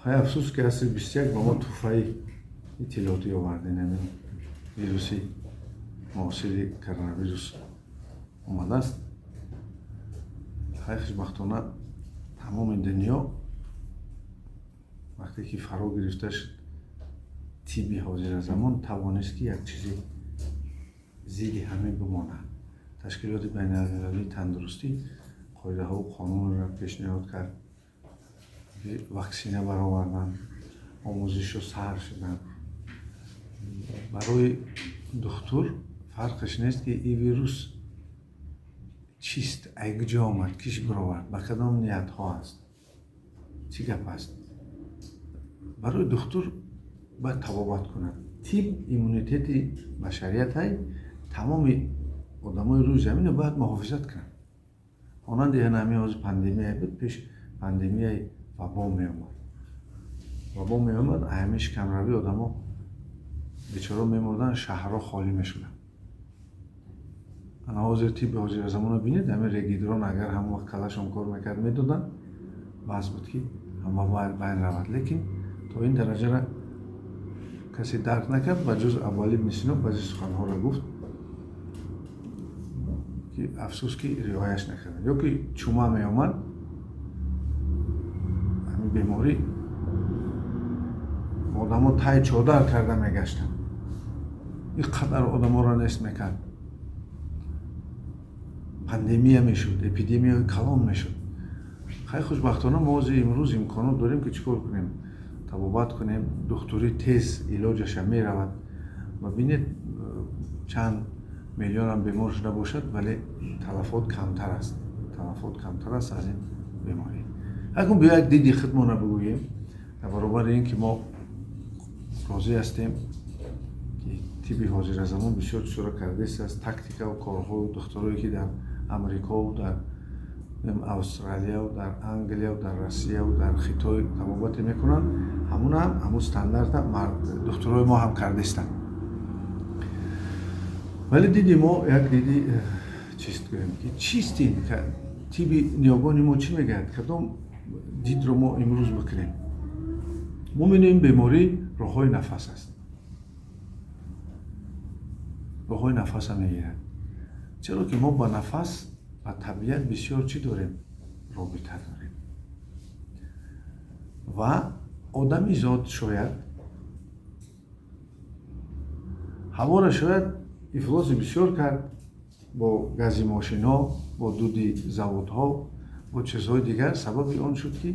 Хай, афсӯс, ки асри 21 ба мо туҳфаи иттилоотӣ овардем. Ҳамин вируси муосири коронавирус омадааст. Хай, хушбахтона, тамоми дунё вақте ки фаро гирифта шуд, тибби ҳозиразамон тавонист, ки як чизи зидди ҳамин бимонад. Ташкилоти байналмилалии тандурустӣ қоидаҳову қонунро пешниҳод кард, ваксина бароварданд, омӯзишҳо сар шуданд. Барои духтур фарқаш нест, ки ин вирус чист, ай куҷо омад, киш бировард, ба кадом ниятҳо аст, чӣ гап аст. Барои духтур бояд табобат кунад. Тиб иммунитети башариятай, тамоми одамои рӯи заминро бояд муҳофизат кунад. Монанди ҳамин ҳозир пандемия буд, пеш пандемияи вабо меомад. Вабо меомад, ҳамин шикамравӣ одамо бечора мемурданд, шаҳрҳо холӣ мешуданд. Ана ҳозир тибби ҳозиразамонро бинед, ҳамин регидрон агар ҳамон вақт калашон кор мекард, медоданд, бас буд, ки ҳама байн равад. Лекин то ин дараҷара касе дарк накард, ба ҷуз Абуалӣ ибни Сино. Баъзе суханҳоро гуфт, ки афсӯс, ки риояш накарданд. Ё ки чума меомад, ҳамин беморӣ, одамо тай чодар карда мегаштанд, ин қадар одаморо нест мекард, пандемия мешуд, эпидемияи калон мешуд. Хай, хушбахтона, мо ҳозир имрӯз имконот дорем, ки чӣ кор кунем? Табобат кунем, духтурӣ тез илоҷаша меравад. Ва бинед, чанд миллионам бемор шуда бошад, вале талафот камтар аст, талафот камтар аст аз ин беморӣ. Акун биё як диди худмонро бигӯем. Дар баробари ин ки мо розӣ ҳастем, ки тибби ҳозиразамон бисёр чизҳоро кардааст, тактикаву корҳою духтурое, ки дар Амрикову дар Австралияву дар Англияву дар Россияву дар Хитой табобате мекунанд, ҳамунам, ҳамун стандарта духтурои мо ҳам кардаистанд. Вале диди мо як диди чист гӯем, ки чист ин тибби ниёгони мо, чӣ мегӯяд, кадом дидро мо имрӯз бикунем? Мо медонем, беморӣ роҳҳои нафас аст, роҳҳои нафаса мегирад, чаро ки мо ба нафас, ба табиат бисёр чӣ дорем? Робита дорем. Ва одами зот шояд ҳаворо шояд ифлоси бисёр кард бо гази мошинҳо, бо дуди заводҳо, бо чизҳои дигар. Сабаби он шуд, ки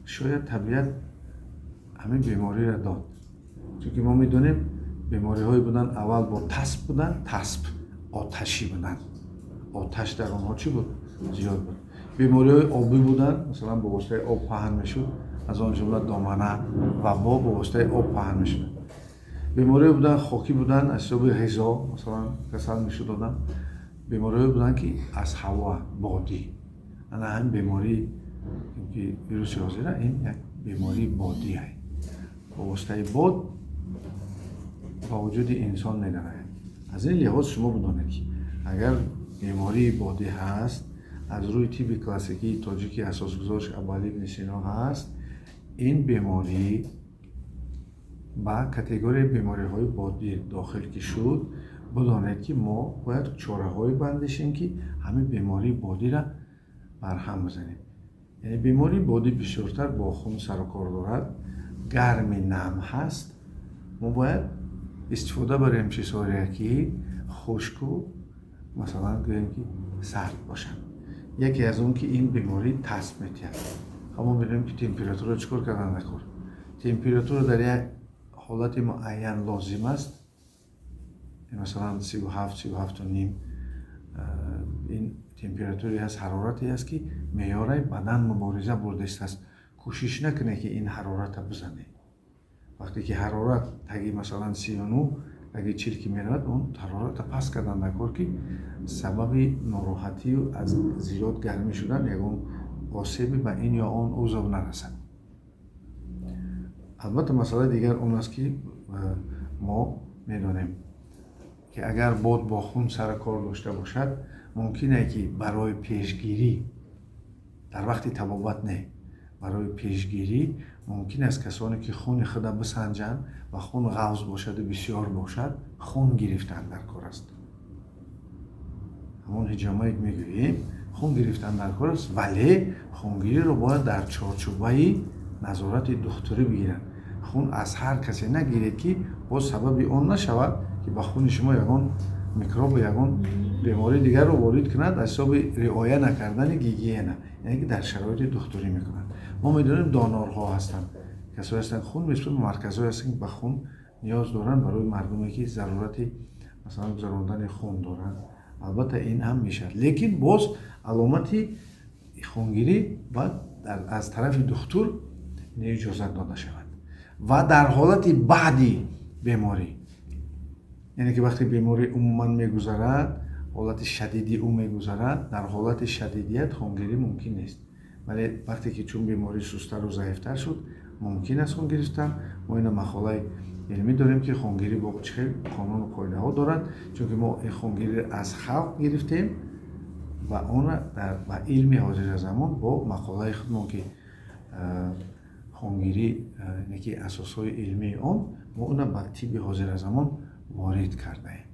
шояд табиат ҳамин бемориро дод, чунки мо медонем, бемориҳое буданд, аввал бо тасб буданд, тасб оташӣ буданд, оташ дар онҳо чӣ буд? Зиёд буд. Бемориҳои обӣ буданд, масалан, бо воситаи об паҳн мешуд, аз он ҷумла домана, вабо бо воситаи об паҳн мешуд. Бемориҳое буданд, хокӣ буданд, аз ҳисоби ғизо, масалан, касал мешуд одам. Бемориҳое буданд, ки аз ҳаво, бодӣ. Ана ҳамин беморӣ, ки вируси ҳозира, ин як бемории бодӣ, бо воситаи бод ба вуҷуди инсон медарояд. Аз ин лиҳоз шумо бидонед, ки агар бемории бодӣ ҳаст, аз рӯи тибби классикии тоҷики асосгузорш Абуалӣ ибни Сино ҳаст, ин беморӣ ба категорияи бемориҳои бодӣ дохил ки шуд, бидонед, ки мо бояд чораҳое бандешем, ки ҳамин бемории бодиро барҳам бизанем. Яъне бемории бодӣ бисёртар бо хун сарукор дорад, гарми нам ҳаст. Мо бояд истифода барем чизҳое, ки хушку, масалан, гӯем, ки сард бошанд. Яке аз он ки ин беморӣ тасб метиҳад. Ҳамо медонем, ки температура чӣ кор кардан накор, температура дар як ҳолати муайян лозим аст, масалан, 37, 37,5. Ин температуре ҳаст, ҳарорате ҳаст, ки меъёраи бадан мубориза бурдааст. Кӯшиш накунед, ки ин ҳарората бизанед. Вақте ки ҳарорат таги, масалан, 39, таги 40 ки меравад, он ҳарората паст кардан даркор, ки сабаби нороҳатию аз зиёд гармӣ шудан ягон осебе ба ин ё он узв нарасад. Албатта, масъалаи дигар он аст, ки мо медонем, ки агар бод бо хун сару кор дошта бошад, мумкин е, ки барои пешгирӣ, дар вақти табобат не, барои пешгирӣ Барои пешгирӣ мумкин аст касоне ки хуни худа бисанҷанд ва хун ғафз бошаду бисёр бошад, хун гирифтан дар кор аст. Ҳамон ҳиҷомае ки мегӯем, хун гирифтан дар кор аст, вале хунгириро бояд дар чорчӯбаи назорати духтурӣ бигиранд. Хун аз ҳар касе нагиред, ки боз сабаби он нашавад, ки ба хуни шумо ягон микробу ягон бемории дигарро ворид кунад аз ҳисоби риоя накардани гигиена, яъне ки дар шароити духтурӣ мекунанд. Мо медонем, донорҳо ҳастанд, касое ҳастанд, хун месупоранд, марказҳое ҳастанд, ки ба хун ниёз доранд, барои мардуме ки зарурати, масалан, гузарондани хун доранд. Албатта, ин ҳам мешавад, лекин боз аломати хунгирӣ бояд аз тарафи духтур иҷозат дода шавад. Ва дар ҳолати баъди беморӣ, яъне ки вақте беморӣ умуман мегузарад, ҳолати шадиди ӯ мегузарад, дар ҳолати шадидият хунгирӣ мумкин нест, вале вақте ки чун беморӣ сусттару заифтар шуд, мумкин аст хун гирифтан. Мо ина мақолаи илмӣ дорем, ки хунгирӣ бо чӣ хел қонуну қоидаҳо дорад, чунки мо ин хунгириро аз халқ гирифтем ва онро ба илми ҳозиразамон бо мақолаи худмон, ки хунгирӣ, яъне ки асосҳои илмии он, мо онро ба тибби ҳозиразамон ворид кардаем.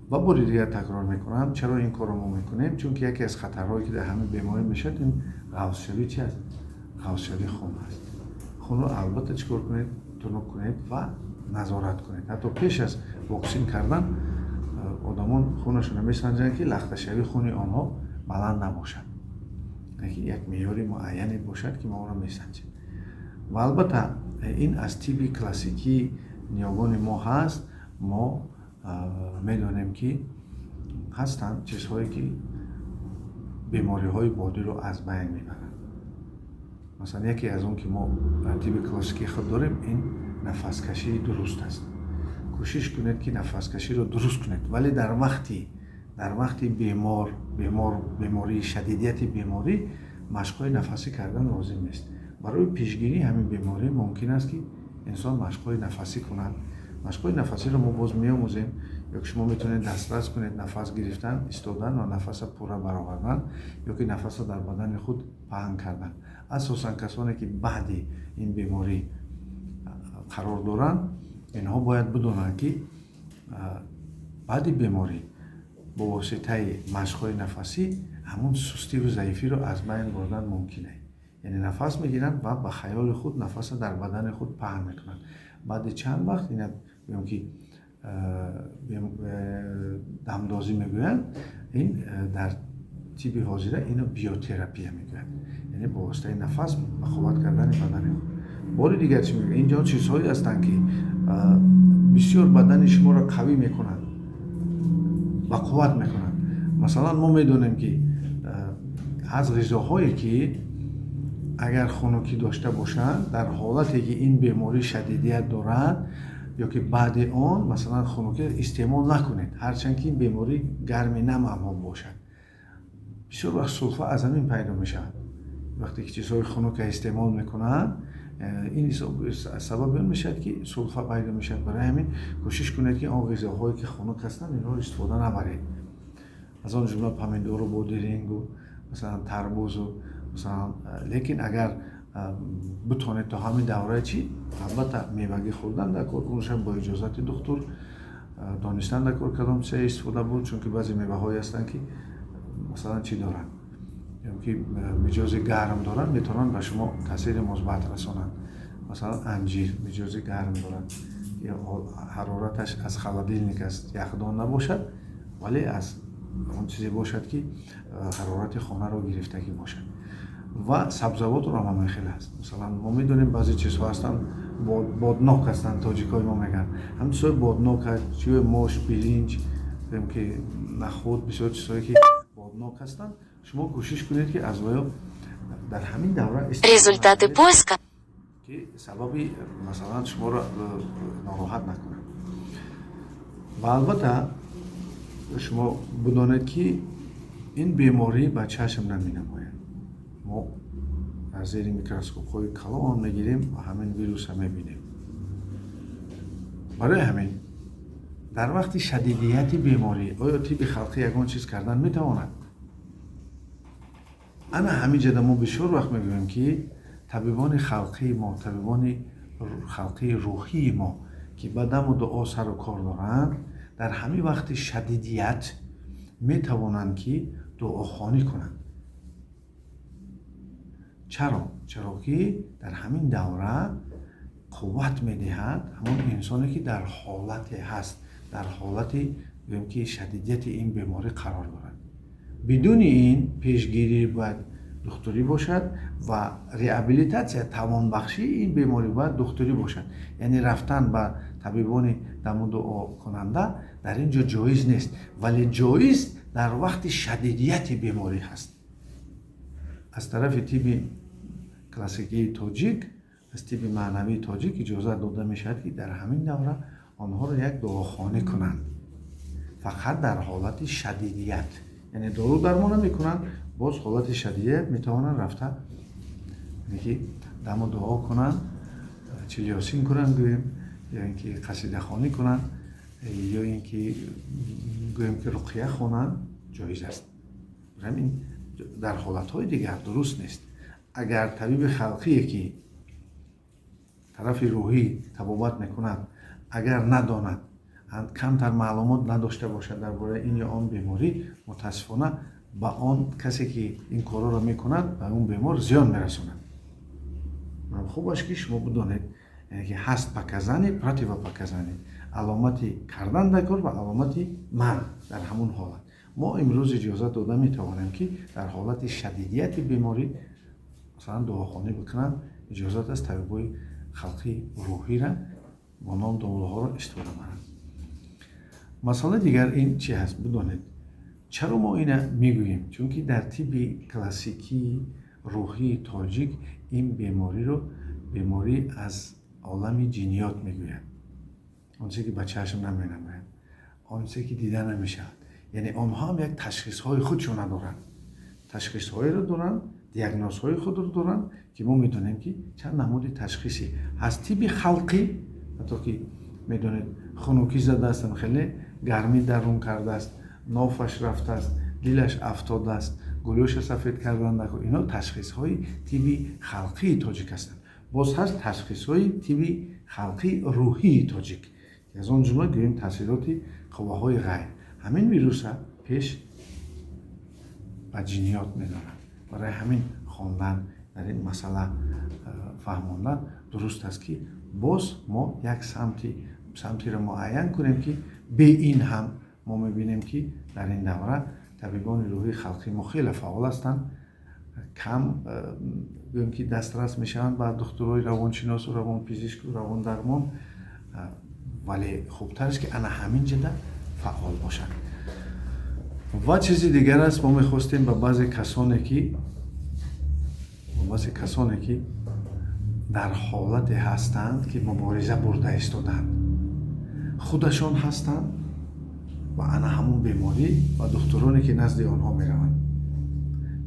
Ва бори дигар такрор мекунам, чаро ин корро мо мекунем? Чунки яке аз хатарҳое, ки дар ҳамин беморӣ мешавад, ин ғафзшавӣ чи аст? Ғафзшавии хун аст. Хунро албатта чӣ кор кунед? Тунук кунед ва назорат кунед. Ҳатто пеш аз воксин кардан одамон хунашонро месанҷанд, ки лахташавии хуни онҳо баланд набошад, як меъёри муайяне бошад, ки мо онро месанҷем. Ва албатта, ин аз тибби классикии ниёгони мо ҳаст. Мо медонем, ки ҳастанд чизҳое, ки бемориҳои бодиро аз байн мебаранд. Масалан, яке аз он, ки мо тибби классикии худ дорем, ин нафаскашии дуруст аст. Кӯшиш кунед, ки нафаскаширо дуруст кунед, вале дар вақти бемор бемории, шадидияти беморӣ машқҳои нафасӣ кардан лозим нест. Барои пешгирии ҳамин беморӣ мумкин аст, ки инсон машқҳои нафасӣ кунад. Машқҳои нафасиро мо боз меомӯзем, ё ки шумо метавонед дастрас кунед: нафас гирифтан, истодан ва нафаса пурра баровардан, ё ки нафасро дар бадани худ паҳн кардан. Асосан касоне, ки баъди ин беморӣ қарор доранд, инҳо бояд бидонанд, ки баъди беморӣ бо воситаи машқҳои нафасӣ ҳамун сустиву заифиро аз байн бурдан мумкин аст. Яъне нафас мегиранд ва ба хаёли худ нафасро дар бадани худ паҳн мекунанд. Баъди чанд вақт ина гӯем, ки дамдозӣ мегӯянд, ин дар тибби ҳозира ино биотерапия мегӯянд, яъне бо воситаи нафас ба қувват кардани бадани худ. Бори дигар чӣ мегӯяд? Инҷо чизҳое ҳастанд, ки бисёр бадани шуморо қавӣ мекунанд, ба қувват мекунанд. Масалан, мо медонем, ки аз ғизоҳое, ки агар хунукӣ дошта бошанд, дар ҳолате ки ин беморӣ шадидият дорад ё ки баъди он, масалан, хунукӣ истеъмол накунед, ҳарчанд ки ин беморӣ гарми намамҳо бошад. Бисёр вақт сулфа аз ҳамин пайдо мешавад. Вақте ки чизҳои хунука истеъмол мекунанд, ин сабаби он мешавад, ки сулфа пайдо мешавад. Барои ҳамин кӯшиш кунед, ки он ғизоҳое, ки хунук ҳастанд, инҳоро истифода набаред, аз он ҷумла помидору бодирингу, масалан, тарбузу, масалан. Лекин агар битонед то ҳамин давраи чӣ, албатта, мевагӣ хӯрдан дар кор, уншам бо иҷозати духтур, донистан дар кор, кадом чизе истифода бурд, чунки баъзе меваҳое ҳастанд, ки масалан чӣ доранд, ки миҷози гарм доранд, метавонанд ба шумо таъсири мусбат расонанд. Масалан, анҷир миҷози гарм дорад, ҳарораташ аз холодильник, аз яхдон набошад, вале аз он чизе бошад, ки ҳарорати хонаро гирифтагӣ бошад. Ва сабзавотро ҳам ҳамин хел аст. Масалан, мо медонем, баъзе чизҳо ҳастанд, боднок ҳастанд, тоҷикҳои мо мегӯянд. Ҳамин чизҳои боднок, чиҳои мош, биринҷ, ки нахӯд, бисёр чизҳое, ки боднок ҳастанд, шумо кӯшиш кунед, ки аз ваё дар ҳамин давра Результаты поиска. ки сабаби, масалан, шуморо нороҳат накунад. Ва албатта, шумо бидонед, ки ин беморӣ ба чашм наменамояд. Мо дар зери микроскопҳои калон мегирем ва ҳамин вируса мебинем. Барои ҳамин дар вақти шадидияти беморӣ оё тибби халқӣ ягон чиз кардан метавонад? Ана ҳамин ҷода мо бисёр вақт мегӯем, ки табибони халқии мо, табибони халқии рӯҳии мо, ки ба даму дуо сару кор доранд, дар ҳамин вақти шадидият метавонанд, ки дуохонӣ кунанд. Чаро? Чаро ки дар ҳамин давра қувват медиҳад ҳамон инсоне, ки дар ҳолате ҳаст, дар ҳолати, гӯем ки, шадидияти ин беморӣ қарор дорад. Бидуни ин пешгирӣ бояд духтурӣ бошад ва реабилитатсия, тавонбахшии ин беморӣ бояд духтурӣ бошад. Яъне рафтан ба табибони даму дуокунанда дар ин ҷо ҷоиз нест, вале ҷоиз дар вақти шадидияти беморӣ ҳаст. Аз тарафи тибби классикии тоҷик, аз тибби маънавии тоҷик иҷозат дода мешавад, ки дар ҳамин давра онҳоро як дуохонӣ кунанд, фақат дар ҳолати шадидият. Яъне дору дармона мекунанд, боз ҳолати шадидият метавонанд рафта, ки даму дуо кунанд, чилёсин кунанд, гӯем, ё ин ки қасидахонӣ кунанд, ё ин ки, гӯем ки, руқия хонанд, ҷоиз аст. Ҳамин дар ҳолатҳои дигар дуруст нест. Агар табиби халқие, ки тарафи рӯҳӣ табобат мекунад, агар надонад, камтар маълумот надошта бошад дар бораи ин ё он беморӣ, мутаассифона, ба он касе, ки ин корҳоро мекунад, ба он бемор зиён мерасонад. Хубаш, ки шумо бидонед, ки ҳаст показания, противопоказания, аломати кардан дар кор ва аломати манъ дар ҳамун ҳолат. Мо имрӯз иҷозат дода метавонем, ки дар ҳолати шадидияти беморӣ, масалан, дуохонӣ бикунанд. Иҷозат аст табибои халқи рӯҳира бо ном домуллоҳоро истифода баранд. Масъалаи дигар ин чи ҳаст? Бидонед, чаро мо ина мегӯем? Чунки дар тибби классикии рӯҳии тоҷик ин бемориро беморӣ аз олами ҷиниёт мегӯянд, он чизе, ки ба чашм наменамояд, он чизе, ки дида намешавад. Яъне онҳо ҳам як ташхисҳои худшона доранд, ташхисҳоеро доранд, диагнозҳои худро доранд, ки мо медонем, ки чанд намуди ташхиси аз тибби халқӣ. Ҳатто ки медонед, хунукӣ задааст, хеле гармӣ дарун кардааст, нофаш рафтааст, дилаш афтодааст, гулӯша сафед кардан накун. Ино ташхисҳои тибби халқии тоҷик ҳастанд. Боз ҳаст ташхисҳои тибби халқии рӯҳии тоҷик, ки аз он ҷумла, гӯем, таъсироти қувваҳои ғайр. Ҳамин вируса пеш ба ҷиниёт медонанд. Барои ҳамин хондан дар ин масъала, фаҳмондан дуруст аст, ки боз мо як самтиро муайян кунем, ки бе ин ҳам мо мебинем, ки дар ин давра табибони рӯҳии халқи мо хеле фаъол ҳастанд. Кам, гӯем ки, дастрас мешаванд ба духтурои равоншиносу равонпизишку равондармон, вале хубтар аст, ки ана ҳамин ҷода фаъол бошанд. Ва чизи дигар аст: мо мехостем ба баъзе касоне, ки дар ҳолате ҳастанд, ки мубориза бурда истоданд, худашон ҳастанд ва ана ҳамун беморӣ, ва духтуроне, ки назди онҳо мераванд,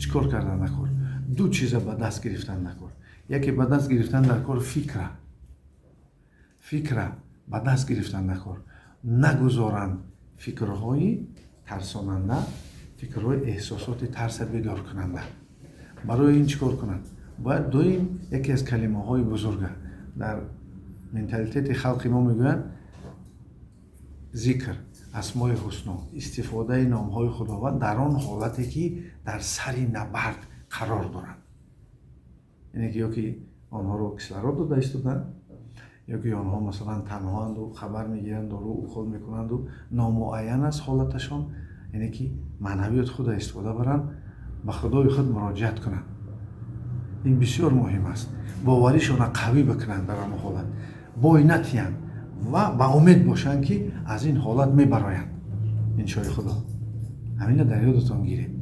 чӣ кор кардан дар кор? Ду чиза ба даст гирифтан дар кор. Яке ба даст гирифтан дар кор фикра ба даст гирифтан дар кор. Нагузоранд фикрҳои тарсонанда, фикрҳои эҳсосоти тарса бедоркунанда. Барои ин чӣ кор кунанд? Бояд доим яке аз калимаҳои бузурга дар менталитети халқи мо мегӯянд: зикр, асмои ҳусно, истифодаи номҳои Худованд дар он ҳолате, ки дар сари набард қарор доранд. Яъне ки ё ки онҳоро кислород дода истоданд, ё ки онҳо, масалан, танҳоанду хабар мегиранд, дору укол мекунанду номуайян аст ҳолаташон. Яъне ки маънавиёт худа истифода баранд, ба Худои худ муроҷиат кунанд. Ин бисёр муҳим аст. Боваришона қавӣ бикунанд, дар ҳамон ҳолат бой натиҳанд ва ба умед бошанд, ки аз ин ҳолат мебароянд, иншои Худо. Ҳамина дар ёдатон гиред.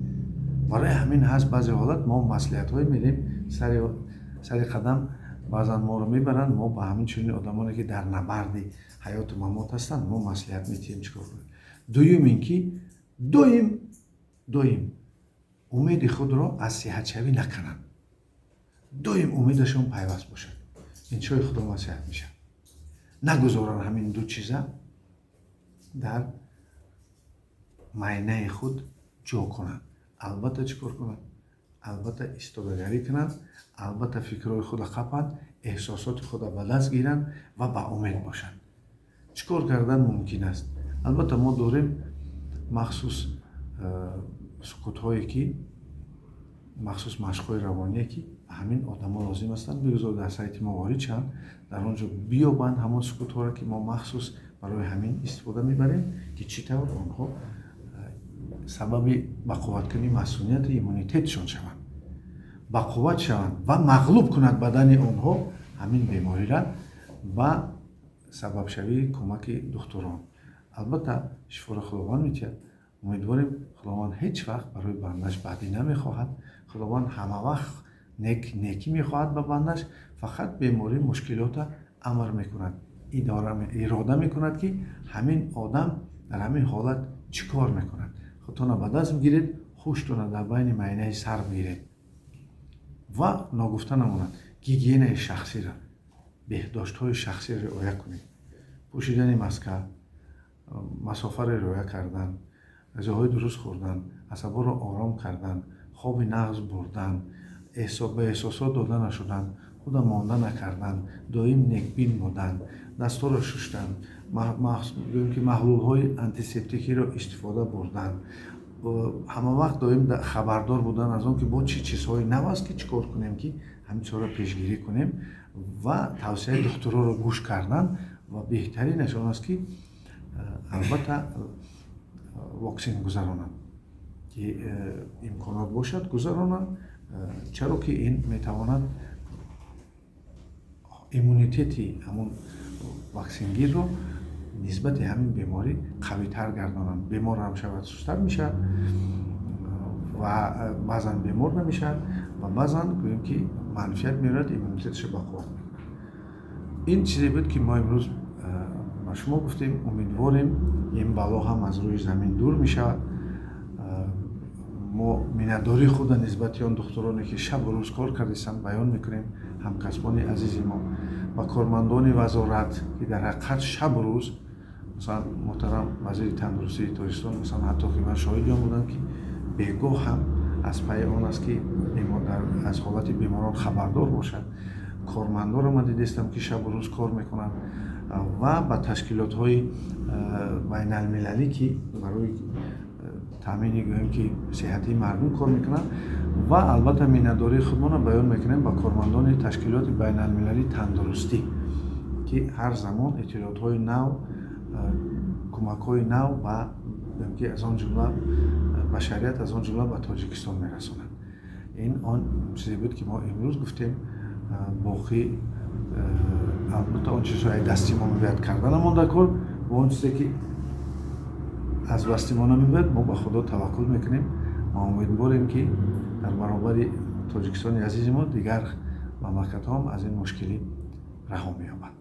Барои ҳамин ҳаст, баъзе ҳолат мо маслиҳатҳое медиҳем сари қадам. Баъзан моро мебаранд, мо ба ҳамин чунин одамоне, ки дар набарди ҳаёту мамот ҳастанд, мо маслиҳат медиҳем, чӣ кор кунем. Дуюм ин ки доим, доим умеди худро аз сиҳатшавӣ накунанд, доим умедашон пайваст бошад, иншои Худо маслиҳат мешавад. Нагузоранд ҳамин ду чиза дар майнаи худ ҷо кунанд. Албатта, чӣ кор кунанд? Албатта, истодагарӣ кунанд, албатта, фикрҳои худа қапанд, эҳсосоти худа ба даст гиранд ва ба умед бошанд. Чӣ кор кардан мумкин аст? Албатта, мо дорем махсус сукутҳое, ки махсус машқҳои равоние, ки ба ҳамин одамо лозим ҳастанд. Бигузор дар сайти мо ворид шаванд, дар он ҷо биёбанд ҳамон сукутҳоро, ки мо махсус барои ҳамин истифода мебарем, ки чӣ тавр онҳо сабаби бақувваткунии масунияти иммунитетшон шаванд, бақувват шаванд ва мағлуб кунад бадани онҳо ҳамин бемориро ба сабабшавии кӯмаки духтурон. Албатта, шифоро Худованд метиҳад. Умедворем, Худованд ҳеҷ вақт барои бандаш бадӣ намехоҳад. Худованд ҳама вақт некӣ мехоҳад ба бандаш. Фақат беморӣ мушкилота амр мекунад, ирода мекунад, ки ҳамин одам дар ҳамин ҳолат чӣ кор мекунад. Худтона ба даст бигиред, ҳуштона дар байни майнаи сар бигиред ва ногуфта намонад, гигиенаи шахсиро, беҳдоштҳои шахсиро риоя кунед: пӯшидани маска, масофаро риоя кардан, ғизоҳои дуруст хӯрдан, асабҳоро ором кардан, хоби нағз бурдан, ба эҳсосот дода нашудан, худа монда накардан, доим некбин будан, дастҳоро шуштан, гӯем ки маҳлулҳои антисептикиро истифода бурдан, ҳама вақт доим хабардор будан аз он, ки бо чӣ чизҳои нав аст, ки чӣ кор кунем, ки ҳамин чизҳоро пешгирӣ кунем, ва тавсияи духтуроро гӯш кардан. Ва беҳтаринаш он аст, ки албатта воксин гузаронанд, ки имконот бошад, гузаронанд, чаро ки ин метавонад иммунитети ҳамон ваксингирро нисбати ҳамин беморӣ қавитар гардонанд. Бемор ҳам шавад, сустар мешавад ва баъзан бемор намешавад ва баъзан, гӯем ки, манфиат меорад, иммунитеташро бақувват мекунад. Ин чизе буд, ки мо имрӯз ба шумо гуфтем. Умедворем, ин бало ҳам аз рӯи замин дур мешавад. Мо миннатдории худро нисбати он духтуроне, ки шабу рӯз кор кардистанд, баён мекунем, ҳамкасбони азизи мо, ба кормандони вазорат, ки дар ҳақиқат шабу рӯз, масалан, муҳтарам вазири тандурустии Тоҷикистон, масалан, ҳатто ки ман шоҳиди он будам, ки бегоҳ ҳам аз пайи он аст, ки аз ҳолати беморон хабардор бошад. Кормандонро ман дидистам, ки шабу рӯз кор мекунанд, ва ба ташкилотҳои байналмилалӣ, ки барои таъмини, гӯем ки, сиҳатии мардум кор мекунанд. Ва албатта, миннатдории худмонро баён мекунем ба кормандони Ташкилоти байналмилалии тандурустӣ, ки ҳар замон иттилоотҳои нав, кӯмакҳои нав ба, гӯем ки, аз он ҷумла башарият, аз он ҷумла ба Тоҷикистон мерасонанд. Ин он чизе буд, ки мо имрӯз гуфтем. Боқӣ, албатта, он чизҳое дасти мо мебояд, карда намонда кор ва он чизе, ки аз дасти мо намебояд, мо ба Худо таваккул мекунем ва умедворем, ки дар баробари Тоҷикистони азизи мо дигар мамлакатҳо ҳам аз ин мушкилӣ раҳо меёбанд.